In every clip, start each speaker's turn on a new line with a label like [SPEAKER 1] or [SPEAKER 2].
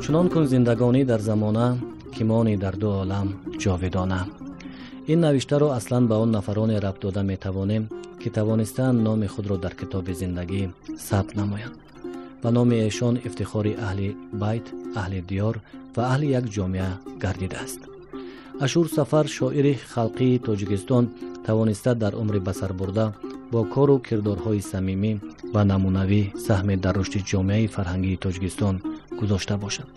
[SPEAKER 1] Чунон кун зиндагонӣ дар замона, ки монӣ дар ду олам ҷовидона. Ин навиштаро аслан ба он нафароне рабт дода метавонем, ки тавонистаанд номи худро дар китоби зиндагӣ сабт намоянд. Ба номи эшон ифтихори аҳли байт, аҳли диёр ва аҳли як ҷомеа гардидааст. Ашур Сафар, шоири халқии Тоҷикистон, тавониста дар умри басарбурда бо кору кирдорҳои самимӣ ва намунавӣ саҳме дар рушди ҷомеаи фарҳангии Тоҷикистон гузошта бошад.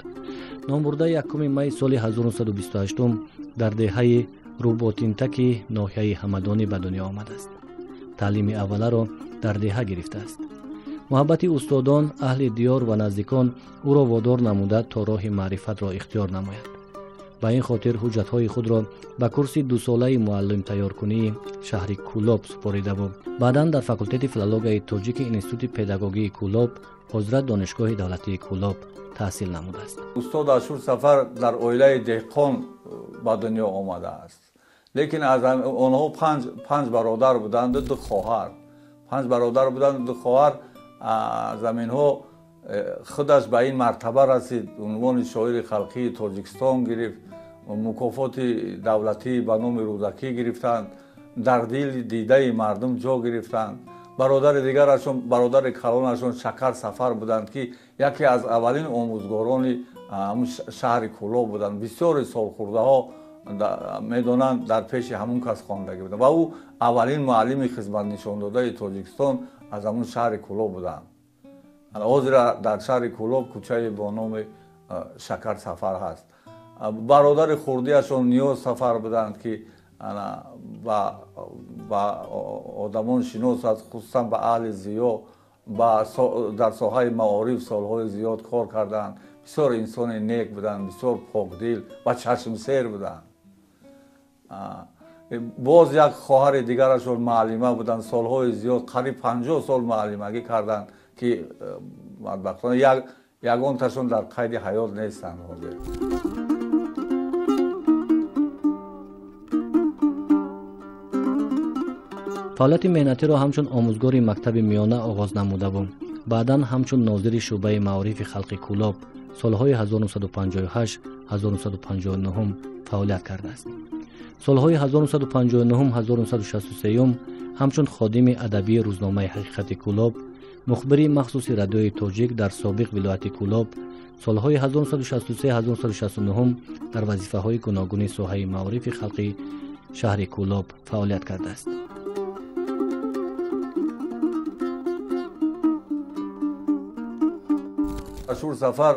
[SPEAKER 1] Номбурда 1 май соли 1928 дар деҳаи Руботинтаки ноҳияи Ҳамадонӣ ба дунё омадааст. Таълими авваларо дар деҳа гирифтааст. Муҳаббати устодон, аҳли диёр ва наздикон ӯро водор намуда то роҳи маърифатро ихтиёр намояд. Ба ин хотир ҳуҷҷатҳои худро ба курси дусолаи муаллимтайёркунии шаҳри Кӯлоб супорида буд. Баъдан дар факултети филологияи тоҷики Институти педагогии Кӯлоб, ҳозира Донишгоҳи давлатии Кӯлоб таҳсил намудааст.
[SPEAKER 2] Устод Ашур Сафар дар оилаи деҳқон ба дунё омадааст. Лекин аз онҳо панҷ бародар буданду ду хоҳар. Панҷ бародар буданду ду хоҳар. Заминҳо худаш ба ин мартаба расид, унвони шоири халқии Тоҷикистон гирифт, мукофоти давлатӣ ба номи Рӯдакӣ гирифтанд, дар дили дидаи мардум ҷо гирифтанд. Бародари дигарашон, бародари калонашон Шакар Сафар буданд, ки яке аз аввалин омӯзгорони шаҳри Кӯлоб буданд. Бисёри солхӯрдаҳо медонанд, дар пеши ҳамун кас хондагӣ буданд ва ӯ аввалин муаллими хизматнишондодаи Тоҷикистон аз ҳамун шаҳри Кӯлоб буданд. Ҳозира дар шаҳри Кӯлоб кӯчае бо номи Шакар Сафар ҳаст. Бародари хурдиашон Ниёз Сафар буданд, ки ба одамон шинос аст, хусусан ба аҳли зиё, дар соҳаи маориф солҳои зиёд кор карданд. Бисёр инсони нек буданд, бисёр покдил ва чашмсер буданд. Боз як хоҳари дигарашон муаллима буданд, солҳои зиёд, қариб 50 сол муаллимагӣ карданд, ки бадбахтона ягонташон дар қайди ҳаёт нестанд ҳозир.
[SPEAKER 1] Фаъолияти меҳнатиро ҳамчун омӯзгори мактаби миёна оғоз намудаву баъдан ҳамчун нозири шӯъбаи маорифи халқи Кӯлоб солҳои 1958-1959 фаъолият кардааст. Солҳои 1959-1963 ҳамчун ходими адабии рӯзномаи ҳақиқати Кӯлоб, мухбири махсуси радиои тоҷик дар собиқ вилояти Кӯлоб, солҳои 1963-1969 дар вазифаҳои гуногуни соҳаи маорифи халқи шаҳри Кӯлоб фаъолият кардааст.
[SPEAKER 2] Ашур Сафар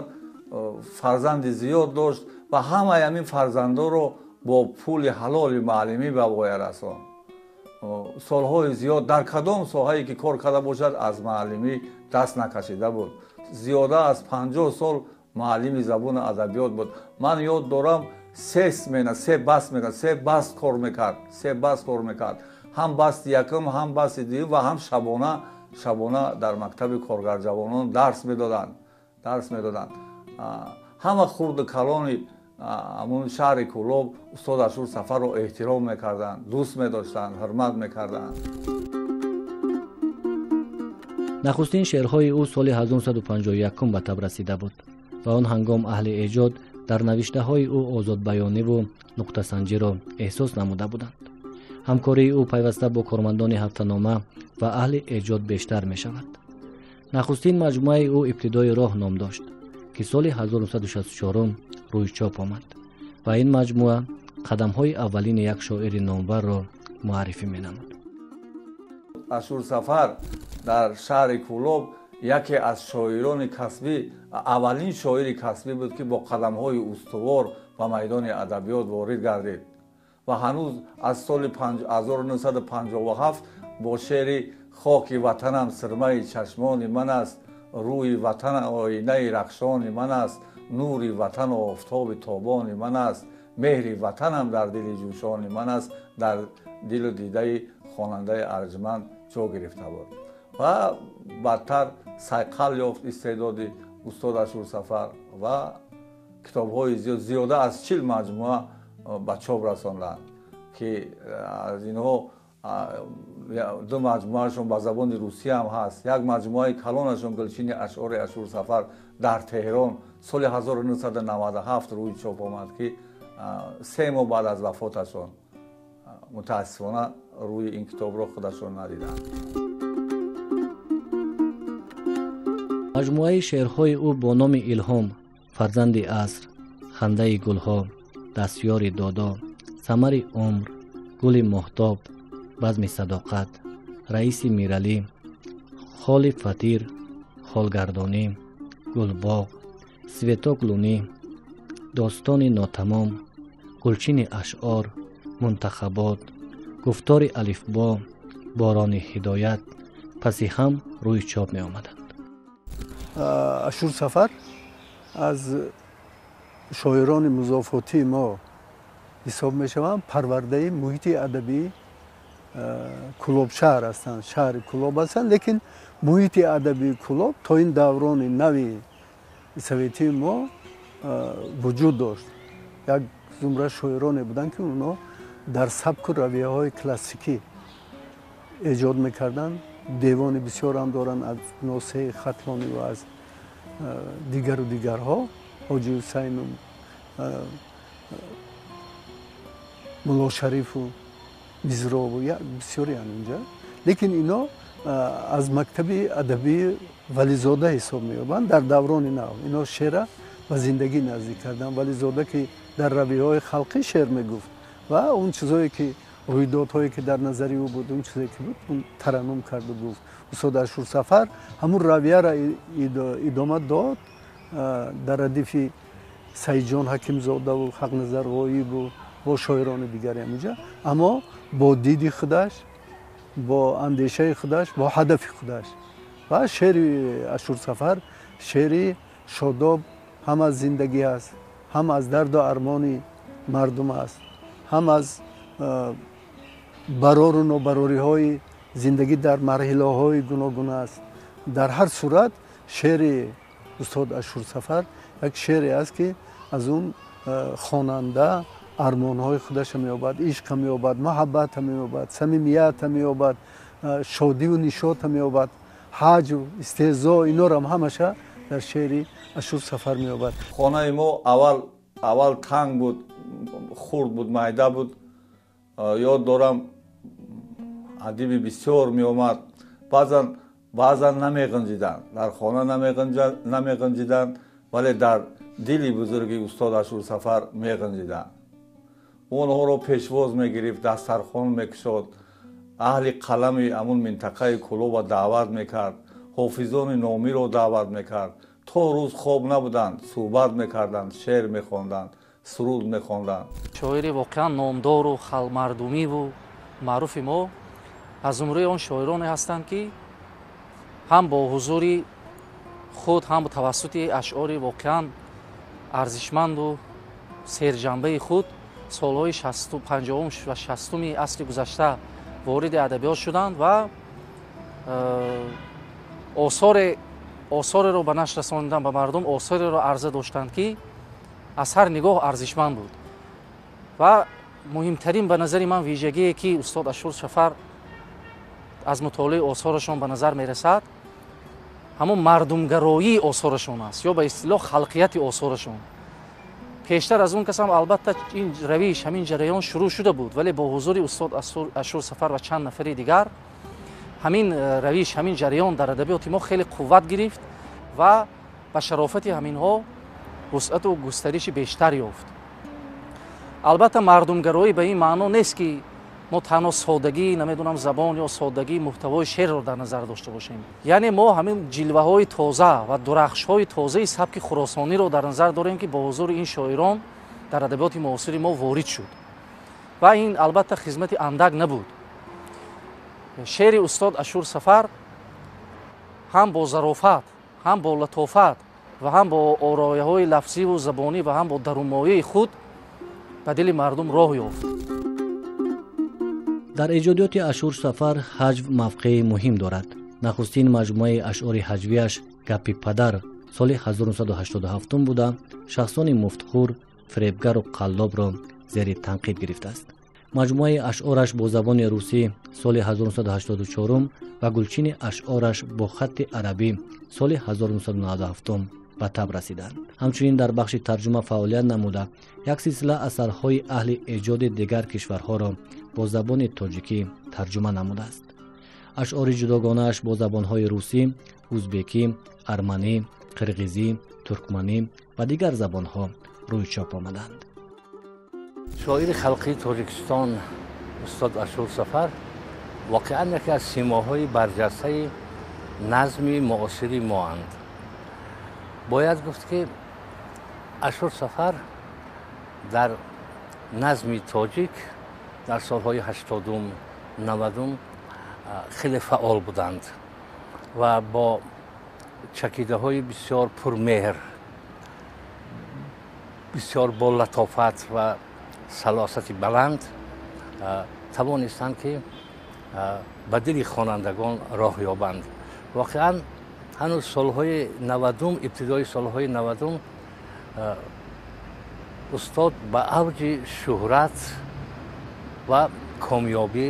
[SPEAKER 2] фарзанди зиёд дошт ва ҳамаи ҳамин фарзандоро бо пули ҳалоли муаллимӣ ба воя расонд. Солҳои зиёд дар кадом соҳае ки кор карда бошад, аз муаллимӣ даст накашида буд. Зиёда аз 50 сол муаллими забону адабиёт буд. Ман ёд дорам, се смена, се баст мекард, се баст кор мекард, се баст кор мекард. Ҳам басти якум, ҳам басти дуюм ва ҳам шабона дар мактаби коргарҷавонон дарс медоданд. Дарс медоданд. Ҳама хурду калони ҳамун шаҳри Кӯлоб устод Ашур Сафарро эҳтиром мекарданд, дӯст медоштанд, ҳурмат мекарданд.
[SPEAKER 1] Нахустин шеърҳои ӯ соли 1951 ба таб расида буд ва он ҳангом аҳли эҷод дар навиштаҳои ӯ озодбаёниву нуқтасанҷиро эҳсос намуда буданд. Ҳамкории ӯ пайваста бо кормандони ҳафтанома ва аҳли эҷод бештар мешавад. Нахустин маҷмӯаи ӯ Ибтидои роҳ ном дошт, ки соли 1964 рӯи чоп омад ва ин маҷмӯа қадамҳои аввалини як шоири номварро муаррифӣ менамуд.
[SPEAKER 2] Ашур Сафар дар шаҳри Кӯлоб яке аз шоирони касбӣ, аввалин шоири касбӣ буд, ки бо қадамҳои устувор ба майдони адабиёт ворид гардид ва ҳанӯз аз соли 1957 бо шеъри хоки ватанам сирмаи чашмони ман аст, рӯи ватан оинаи рахшони ман аст, нури ватан офтоби тобони ман аст, меҳри ватанам дар дили ҷӯшони ман аст, дар дилу дидаи хонандаи арҷманд ҷо гирифта буд. Ва баъдтар сайқал ёфт истеъдоди устод Ашур Сафар ва китобҳои зиёд, зиёда аз 40 маҷмӯа ба чоп расонданд, ки аз инҳо Ду маҷмӯаашон ба забони русӣ ҳам ҳаст. Як маҷмӯаи калонашон Гулчини ашъори Ашурсафар дар Теҳрон соли 1997 рӯи чоп омад, ки 3 моҳ баъд аз вафоташон мутаассифона рӯи ин китобро худашон надиданд.
[SPEAKER 1] Маҷмӯаи шеърҳои ӯ бо номи Илҳом, Фарзанди аср, Хандаи гулҳо, Дастёри додо, Самари умр, Гули моҳтоб, Базми садоқат, Раиси Миралӣ, Холи фатир, Холгардонӣ, Гулбоғ, Светок лунӣ, Достони нотамом, Гулчини ашъор, Мунтахабот, Гуфтори алифбо, Борони ҳидоят паси ҳам рӯи чоп меомаданд.
[SPEAKER 3] Ашурсафар аз шоирони музофотии мо ҳисоб мешаванд. Парвардаи муҳити адабии Кӯлоб шаҳр ҳастанд, шаҳри Кӯлоб ҳастанд, лекин муҳити адабии Кӯлоб то ин даврони нави советии мо вуҷуд дошт. Як зумра шоироне буданд, ки онҳо дар сабку равияҳои классикӣ эҷод мекарданд. Девони бисёр ҳам доранд аз Носеҳи Хатлонӣ ва аз дигару дигарҳо, Ҳоҷи Ҳусайну Муллошарифу Мизрову бисёреанд инҷа. Лекин ино аз мактаби адабии Вализода ҳисоб меёбанд дар даврони нав. Ино шеъра ба зиндагӣ наздик карданд. Вализода ки дар равияҳои халқӣ шеър мегуфт ва он чизое ки рӯйдодҳое ки дар назари ӯ буд, он чизе ки буд, он тараннум карду гуфт. Устод Ашурсафар ҳамун равияро идома дод дар радифи Саидҷон Ҳакимзодаву Ҳақназар Ғоибу бо шоирони дигаре ҳаминҷа, аммо бо диди худаш, бо андешаи худаш, бо ҳадафи худаш. Ва шеъри Ашурсафар шеъри шодоб ҳам аз зиндагӣ аст, ҳам аз дарду армони мардум аст, ҳам аз барору нобарориҳои зиндагӣ дар марҳилаҳои гуногун аст. Дар ҳар сурат шеъри устод Ашурсафар як шеъре аст, ки аз он хонанда армонҳои худаша меёбад, ишқа меёбад, муҳаббата меёбад, самимията меёбад, шодиву нишота меёбад, ҳаҷу истеҳзо, инорам ҳамаша дар шеъри Ашурсафар меёбад.
[SPEAKER 2] Хонаи мо аввал танг буд, хурд буд, майда буд. Ёд дорам, адиби бисёр меомад. Баъзан намеғинҷиданд, дар хона намеғинҷиданд, вале дар дили бузурги устод Ашурсафар меғинҷиданд. Онҳоро пешвоз мегирифт, дастархон мекушод, аҳли қалами ҳамун минтақаи Кӯлоба даъват мекард, ҳофизони номиро даъват мекард. То рӯз хоб набуданд, суҳбат мекарданд, шеър мехонданд, суруд мехонданд.
[SPEAKER 4] Шоири воқеан номдору халмардумиву маъруфи мо аз зумраи он шоироне ҳастанд, ки ҳам бо ҳузури худ, ҳам тавассути ашъори воқеан арзишманду серҷанбаи худ солҳои 50-ум ва 60-уми асри гузашта вориди адабиёт шуданд ва осореро ба нашр расониданд, ба мардум осореро арза доштанд, ки аз ҳар нигоҳ арзишманд буд. Ва муҳимтарин ба назари ман вижагие, ки устод Ашурсафар аз мутолиаи осорашон ба назар мерасад, ҳамон мардумгароии осорашон аст, ё ба истилоҳ халқияти осорашон. Пештар аз он касам албатта ин равиш, ҳамин ҷараён шурӯъ шуда буд, вале бо ҳузури устод Ашурсафар ва чанд нафари дигар ҳамин равиш, ҳамин ҷараён дар адабиёти мо хеле қувват гирифт ва ба шарофати ҳаминҳо вусъату густариши бештар ёфт. Албатта мардумгароӣ ба ин маъно нест, ки мо танҳо содагии, намедонам, забон ё содагии муҳтавои шеърро дар назар дошта бошем. Яъне мо ҳамин ҷилваҳои тоза ва дурахшҳои тозаи сабки хуросониро дар назар дорем, ки бо ҳузури ин шоирон дар адабиёти муосири мо ворид шуд. Ва ин албатта хизмати андак набуд. Шеъри устод Ашурсафар ҳам бо зарофат, ҳам бо латофат ва ҳам бо орояҳои лафзиву забонӣ ва ҳам бо дарунмояи худ ба дили мардум роҳ ёфт.
[SPEAKER 1] Дар эҷодиёти Ашурсафар ҳаҷв мавқеи муҳим дорад. Нахустин маҷмӯаи ашъори ҳаҷвияш Гапи падар соли 1987 буда, шахсони муфтхӯр, фиребгару қаллобро зери танқид гирифтааст. Маҷмӯаи ашъораш бо забони русӣ соли 1984 ва гулчини ашъораш бо хатти арабӣ соли 1997 ба таб расиданд. Ҳамчунин дар бахши тарҷума фаъолият намуда, як силсила асарҳои аҳли эҷоди дигар кишварҳоро бо забони тоҷикӣ тарҷума намудааст. Ашъори ҷудогонааш бо забонҳои русӣ, узбекӣ, арманӣ, қирғизӣ, туркманӣ ва дигар забонҳо рӯи чоп омаданд.
[SPEAKER 5] Шоири халқии Тоҷикистон устод Ашур Сафар воқеан яке аз симоҳои барҷастаи назми муосири моанд. Бояд гуфт, ки Ашур Сафар дар назми тоҷик дар солҳои 80-ум, 90-ум хеле фаъол буданд ва бо чакидаҳои бисёр пурмеҳр, бисёр бо латофат ва салосати баланд тавонистанд, ки ба дили хонандагон роҳ ёбанд. Воқеан ҳанӯз солҳои 90-ум, ибтидои солҳои 90-ум устод ба авҷи шӯҳрат ва комёбӣ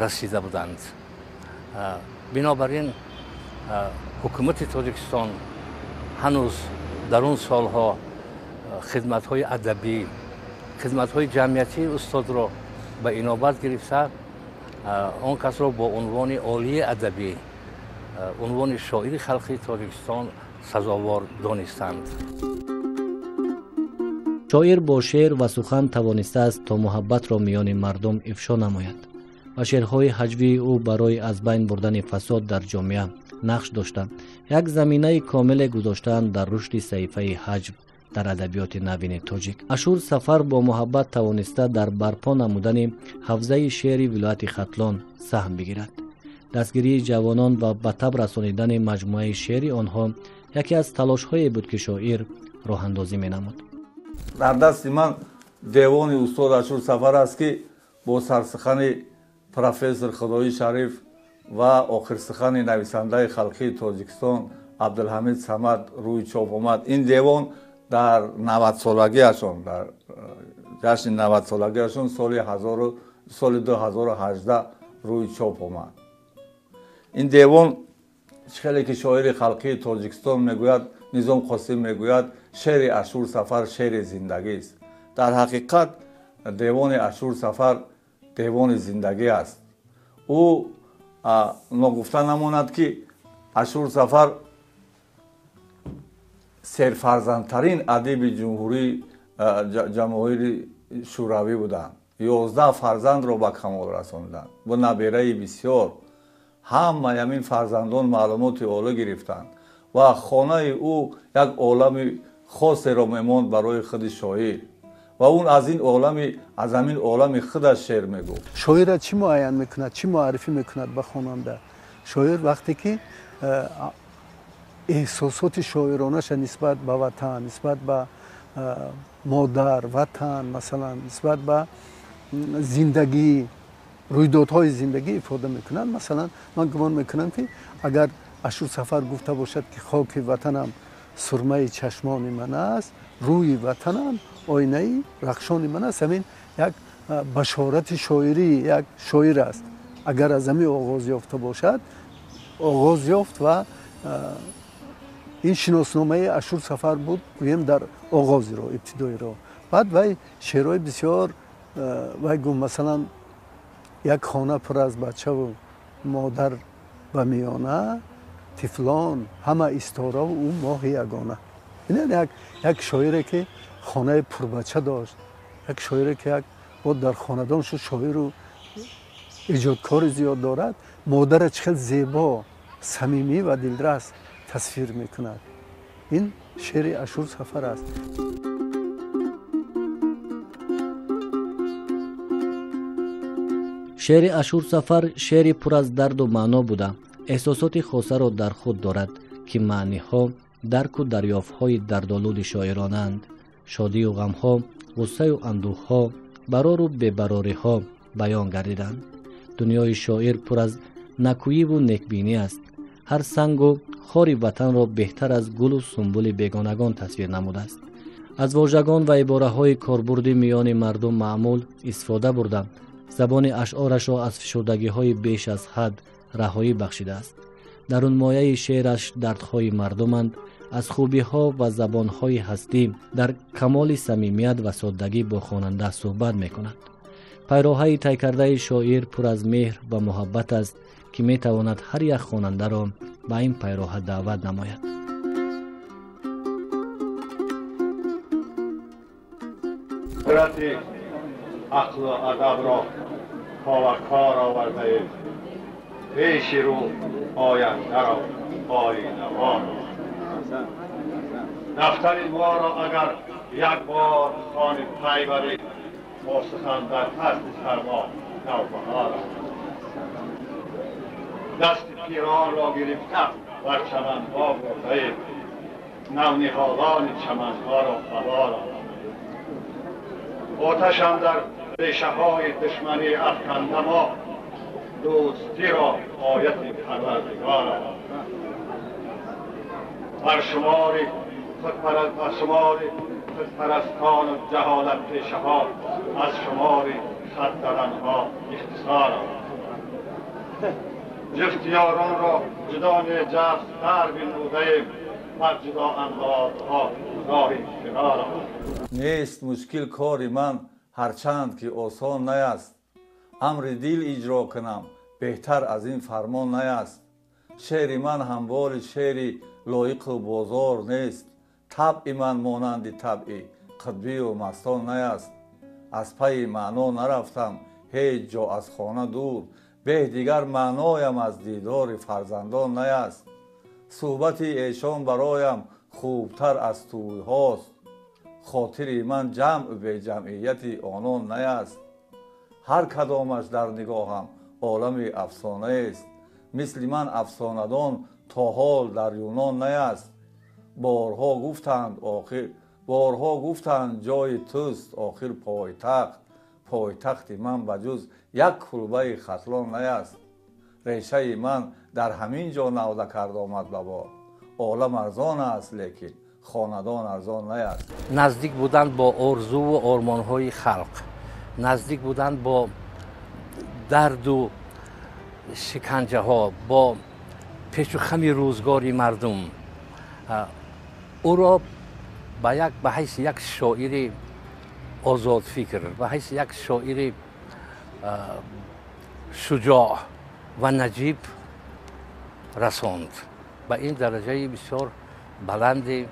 [SPEAKER 5] расида буданд. Бинобар ин ҳукумати Тоҷикистон ҳанӯз дар он солҳо хидматҳои адабӣ, хидматҳои ҷамъиятии устодро ба инобат гирифта, он касро бо унвони олии адабӣ, унвони шоири халқии Тоҷикистон сазовор донистанд.
[SPEAKER 1] Шоир бо шеър ва сухан тавонистааст, то муҳаббатро миёни мардум ифшо намояд ва шеърҳои ҳаҷвии ӯ барои аз байн бурдани фасод дар ҷомеа нақш дошта, як заминаи комиле гузоштаанд дар рушди саҳифаи ҳаҷв дар адабиёти навини тоҷик. Ашур Сафар бо муҳаббат тавониста дар барпо намудани ҳавзаи шеъри вилояти Хатлон саҳм бигирад. Дастгирии ҷавонон ва ба таб расонидани маҷмӯаи шеъри онҳо яке аз талошҳое буд, ки шоир роҳандозӣ менамуд.
[SPEAKER 2] Дар дасти ман девони устод Ашур Сафар аст, ки бо сарсухани профессор Худоӣ Шариф ва охирсухани нависандаи халқии Тоҷикистон Абдулҳамид Самад рӯи чоп омад. Ин девон дар 90-солагиашон, дар ҷашни 90-солагиашон соли 2018 рӯи чоп омад. Ин девон, хеле ки шоири халқии Тоҷикистон мегӯяд, Низом Қосим мегӯяд, шеъри Ашур Сафар шеъри зиндагист. Дар ҳақиқат девони Ашур Сафар девони зиндагӣ аст. Ӯ ногуфта намонад, ки Ашур Сафар серфарзандтарин адиби ҷамоҳири Шӯравӣ буданд. 11 фарзандро ба камол расонданд бо набераи бисёр. Ҳамаи ҳамин фарзандон маълумоти олӣ гирифтанд ва хонаи ӯ як олами хосеро мемонд барои худи шоир ва он аз ҳамин олами худаш шеър мегуфт.
[SPEAKER 3] Шоирро чӣ муайян мекунад, чӣ муаррифӣ мекунад ба хонанда? Шоир вақте ки эҳсосоти шоиронаша нисбат ба ватан, нисбат ба модар, ватан, масалан, нисбат ба зиндагӣ, рӯйдодҳои зиндагӣ ифода мекунад. Масалан, ман гумон мекунам, ки агар Ашур Сафар гуфта бошад, ки хоки ватанам сурмаи чашмони ман аст, рӯи ватанам оинаи рахшони ман аст, ҳамин як башорати шоирии як шоир аст. Агар аз ҳамин оғоз ёфта бошад, оғоз ёфт ва ин шиносномаи Ашур Сафар буд, гӯем, дар оғози роҳ, ибтидои роҳ. Баъд вай шеърҳои бисёр вай гуфт, масалан, як хона пур аз бачаву модар ба миёна, тифлон ҳама истораву ӯ моҳи ягона. Бинед, як шоире, ки хонаи пурбача дошт, як шоире, ки як бо дар хонадон шуд, шоиру эҷодкори зиёд дорад, модара чӣ хел зебо, самимӣ ва дилрас тасвир мекунад. Ин шеъри Ашур Сафар аст.
[SPEAKER 1] Шеъри Ашур Сафар шеъри пур аз дарду маъно буда, эҳсосоти хосаро дар худ дорад, ки маъниҳо дарку дарёфтҳои дардолуди шоиронаанд. Шодию ғамҳо, ғуссаю андӯҳҳо, барору бебарориҳо баён гардиданд. Дунёи шоир пур аз накӯиву некбинӣ аст. Ҳар сангу хори ватанро беҳтар аз гулу сумбули бегонагон тасвир намудааст. Аз вожагон ва ибораҳои корбурди миёни мардум маъмул истифода бурда, Забони ашъорашро аз фишурдагиҳои беш аз ҳад раҳоӣ бахшидааст. Дарунмояи шеъраш дардҳои мардуманд, аз хубиҳо ва забонҳои ҳастӣ дар камоли самимият ва соддагӣ бо хонанда суҳбат мекунад. Пайроҳаи тай кардаи шоир пур аз меҳр ва муҳаббат аст, ки метавонад ҳар як хонандаро ба ин пайроҳа даъват намояд.
[SPEAKER 6] Қудрати ақлу адабро повакор овардаем, пеши рӯ ояндаро оинавор. Дафтари моро агар як бор хони пай баред, бо сухан дар фасли сармо навбаҳор. Дасти пиронро гирифта бар чаманҳо бурдаем, навниҳолони чаманҳоро баҳор овардаем. Оташ андар решаҳои душманӣ афканда мо, дӯстиро ояти парвардигор овардаем. Бар шумори худпарастону ҷаҳолатпешаҳо аз шумори хатдаранҳо ихтисор овардаем. Ҷуфти ёронро ҷудо неҷаст дар бинмудаем, бар ҷудо андозҳо роҳи фирор овардаем.
[SPEAKER 2] Нест мушкил кори ман, ҳарчанд ки осон наяст. Амри дил иҷро кунам, беҳтар аз ин фармон наяст. Шеъри ман ҳамвори шеъри лоиқу бозор нест. Табъи ман монанди табъи қутбию мастон наяст. Аз пайи маъно нарафтам ҳеҷ ҷо аз хона дур, беҳ дигар маъноям аз дидори фарзандон наяст. Суҳбати эшон бароям хубтар аз тӯйҳост. Хотири ман ҷамъ беҷамъияти онон наяст. Ҳар кадомаш дар нигоҳам олами афсонаест. Мисли ман афсонадон то ҳол дар Юнон наяст. Борҳо гуфтанд ҷои туст охир пойтахт. Пойтахти ман ба ҷуз як кулбаи Хатлон наяст. Решаи ман дар ҳамин ҷо навда кард омад ба бор. Олам арзон аст, лекин хонадон арзон наяст.
[SPEAKER 5] Наздик будан бо орзуву ормонҳои халқ, наздик будан бо дарду шиканҷаҳо, бо печу хами рӯзгори мардум ӯро ба ҳайси як шоири озодфикр, ба ҳайси як шоири шуҷоъ ва наҷиб расонд ба ин дараҷаи бисёр баланди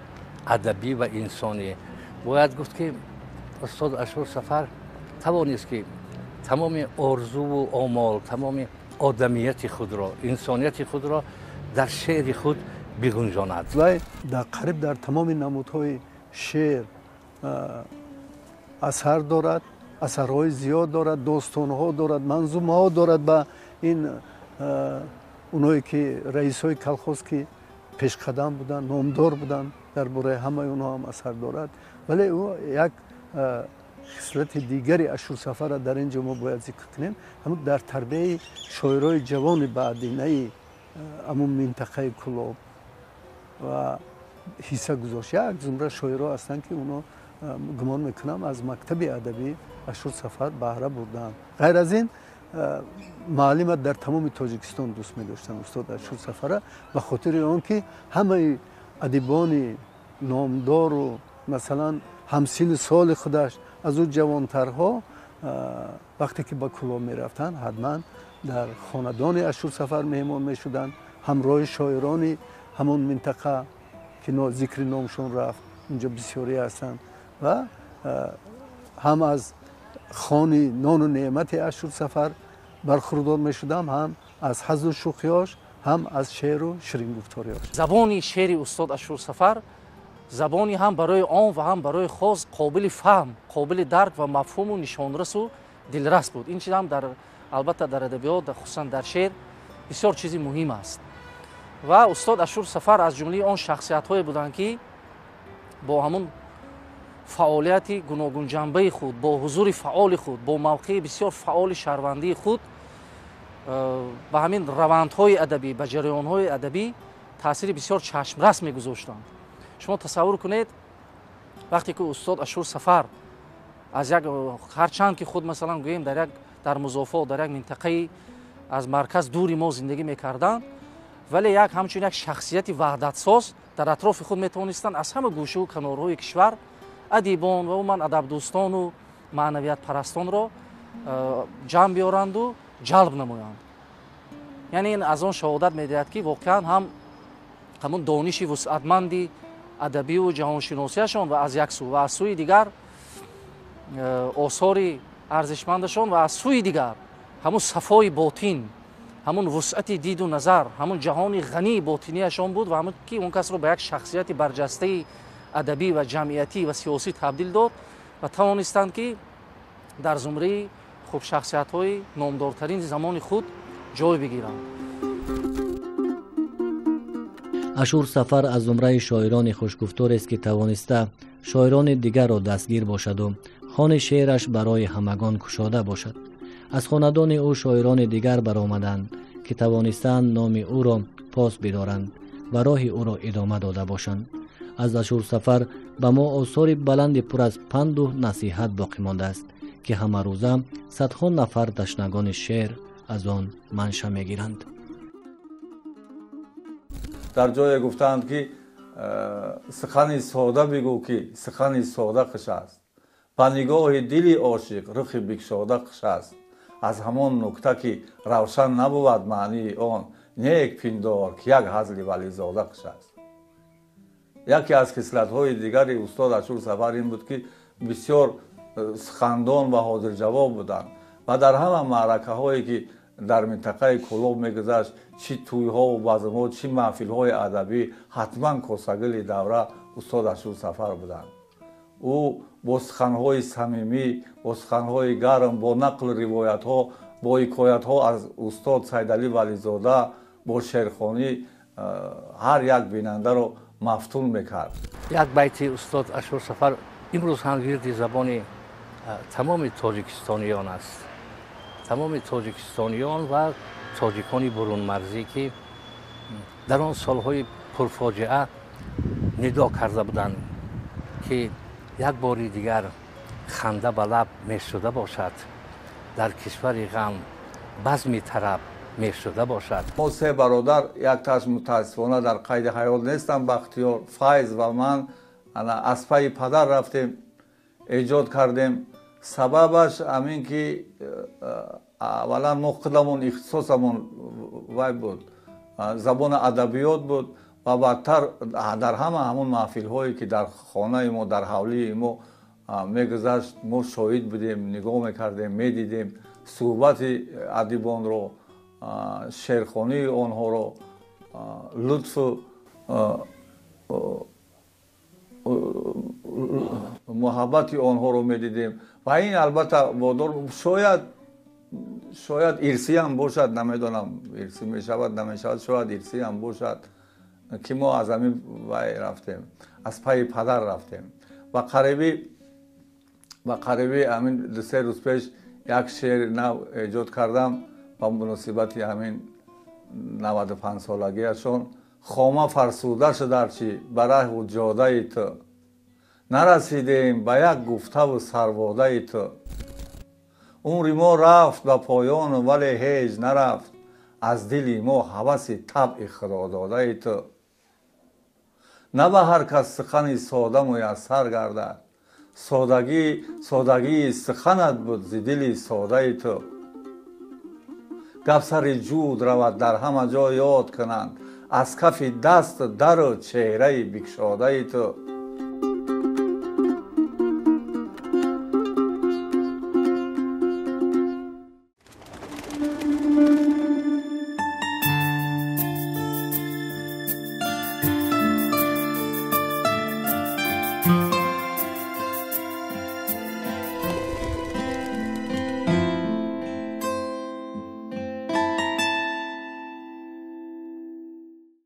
[SPEAKER 5] адабӣ ва инсонӣ. Бояд гуфт, ки устод Ашур Сафар тавонист, ки тамоми орзуву омол, тамоми одамияти худро, инсонияти худро дар шеъри худ бигунҷонад.
[SPEAKER 3] Вай дар қариб дар тамоми намудҳои шеър асар дорад, асарҳои зиёд дорад, достонҳо дорад, манзумаҳо дорад. Ба ин оное ки раисҳои колхоз ки пешқадам буданд, номдор буданд, дар бораи ҳамаи онҳо ҳам асар дорад. Вале ӯ як хислати дигари Ашурсафарро дар ин ҷо мо бояд зикр кунем. Ҳамун дар тарбияи шоирои ҷавони баъдинаи ҳамун минтақаи Кӯлоб ва ҳисса гузошт. Як зумра шоиро ҳастанд, ки онҳо гумон мекунам аз мактаби адабӣ Ашурсафар баҳра бурданд. Ғайр аз ин муаллима дар тамоми Тоҷикистон дӯст медоштанд устод Ашурсафара, ба хотири он ки ҳамаи адибони номдору масалан ҳамсини соли худаш аз ӯ ҷавонтарҳо вақте ки ба Кӯлоб мерафтанд, ҳатман дар хонадони Ашурсафар меҳмон мешуданд, ҳамроҳи шоирони ҳамон минтақа ки зикри номшон рафт, унҷо бисёре ҳастанд ва ҳам аз хони нону неъмати Ашурсафар бархурдор мешудам, ҳам аз ҳазлу шӯхиҳош, ҳам аз шеъру ширингуфториҳош.
[SPEAKER 4] Забони шеъри устод Ашурсафар забони ҳам барои он ва ҳам барои хос қобили фаҳм, қобили дарк ва мафҳуму нишонрасу дилрас буд. Ин чиз ҳам албатта дар адабиёт, хусусан дар шеър бисёр чизи муҳим аст. Ва устод Ашурсафар аз ҷумлаи он шахсиятҳое буданд, ки бо ҳамун фаъолияти гуногунҷанбаи худ, бо ҳузури фаъоли худ, бо мавқеи бисёр фаъоли шаҳрвандии худ ба ҳамин равандҳои адабӣ, ба ҷараёнҳои адабӣ таъсири бисёр чашмрас мегузоштанд. Шумо тасаввур кунед, вақте ки устод Ашурсафар Аз як ҳарчанд ки худ масалан гӯем дар як дар музофот дар як минтақаи аз марказ дури мо зиндагӣ мекарданд, вале як ҳамчун як шахсияти ваҳдатсоз дар атрофи худ метавонистанд аз ҳама гӯшаву канорҳои кишвар адибон ва умуман адабдӯстону маънавиятпарастонро ҷамъ биёранду ҷалб намоянд. Яъне ин аз он шаҳодат медиҳад, ки воқеан ҳам ҳамун дониши вусъатманди адабию ҷаҳоншиносияшон ва аз як сӯ ва аз сӯи дигар осори арзишмандашон ва аз сӯи дигар ҳамун сафои ботин, ҳамун вусъати диду назар, ҳамун ҷаҳони ғании ботинияшон буд ва ҳамун ки он касро ба як шахсияти барҷастаи адабӣ ва ҷамъиятӣ ва сиёсӣ табдил дод ва тавонистанд, ки дар зумраи хубшахсиятҳои номдортарини замони худ ҷой бигиранд.
[SPEAKER 1] Ашур Сафар аз зумраи шоирони хушгуфторест, ки тавониста шоирони дигарро дастгир бошаду хони шеъраш барои ҳамагон кушода бошад. Аз хонадони ӯ шоирони дигар баромаданд, ки тавонистаанд номи ӯро пос бидоранд ва роҳи ӯро идома дода бошанд. Аз Ашур Сафар ба мо осори баланди пур аз панду насиҳат боқӣ мондааст, ки ҳамарӯза садҳо нафар ташнагони шеър аз он манша мегиранд.
[SPEAKER 2] Дар ҷое гуфтаанд, ки сухани сода бигӯ, ки сухани сода хуш аст, ба нигоҳи дили ошиқ рухи бикшода хуш аст. Аз ҳамон нукта, ки равшан набувад маънии он, нек пиндор, ки як ҳазли вализода хуш аст. Яке аз хислатҳои дигари устод Ашур Сафар ин буд, ки бисёр сухандон ва ҳозирҷавоб буданд ва дар ҳама маъракаҳое, ки дар минтақаи Кӯлоб мегузашт, чӣ тӯйҳову базмҳо, чӣ маҳфилҳои адабӣ, ҳатман косагили давра устод Ашур Сафар буданд. Ӯ бо суханҳои самимӣ, бо суханҳои гарм, бо нақлу ривоятҳо, бо ҳикоятҳо аз устод Сайдалӣ Вализода, бо шеърхонӣ ҳар як бинандаро мафтун мекард.
[SPEAKER 5] Як байти устод Ашур Сафар имрӯз ҳам вирди забони тамоми тоҷикистониён аст, тамоми тоҷикистониён ва тоҷикони бурунмарзӣ, ки дар он солҳои пурфоҷиа нидо карда буданд, ки як бори дигар ханда ба лаб мешуда бошад, дар кишвари ғам базми тараб мешуда бошад.
[SPEAKER 2] Мо се бародар, якташ мутаассифона дар қайди ҳаёт нестам, Бахтиёр, Файз ва ман аз пайи падар рафтем, эҷод кардем. Сабабаш ҳамин, ки аввалан мо худамон ихтисосамон вай буд, забони адабиёт буд ва баъдтар дар ҳама ҳамон маҳфилҳое, ки дар хонаи мо, дар ҳавлии мо мегузашт, мо шоҳид будем, нигоҳ мекардем, медидем суҳбати адибонро, шеърхонии онҳоро, лутфу муҳаббати онҳоро медидем ва ин албатта водор шояд ирсиам бошад, намедонам, ирсӣ мешавад, намешавад, шояд ирсиам бошад, ки мо аз ҳамин вай рафтем, аз пайи падар рафтем. Ва қариби ҳамин 2-3 рӯз пеш як шеъри нав эҷод кардам ба муносибати ҳамин 95-солагиашон. Хома фарсуда шударчи ба раҳу ҷодаи ту, нарасидем ба як гуфтаву сарводаи ту. Умри мо рафт ба поёну вале ҳеҷ нарафт аз дили мо ҳаваси табъи худододаи ту. На ба ҳар кас сухани сода муяссар гардад, содагии суханат буд зи дили содаи ту. Гап сари ҷуд равад дар ҳама ҷо ёд кунанд аз кафи даст дару чеҳраи бикшодаи ту.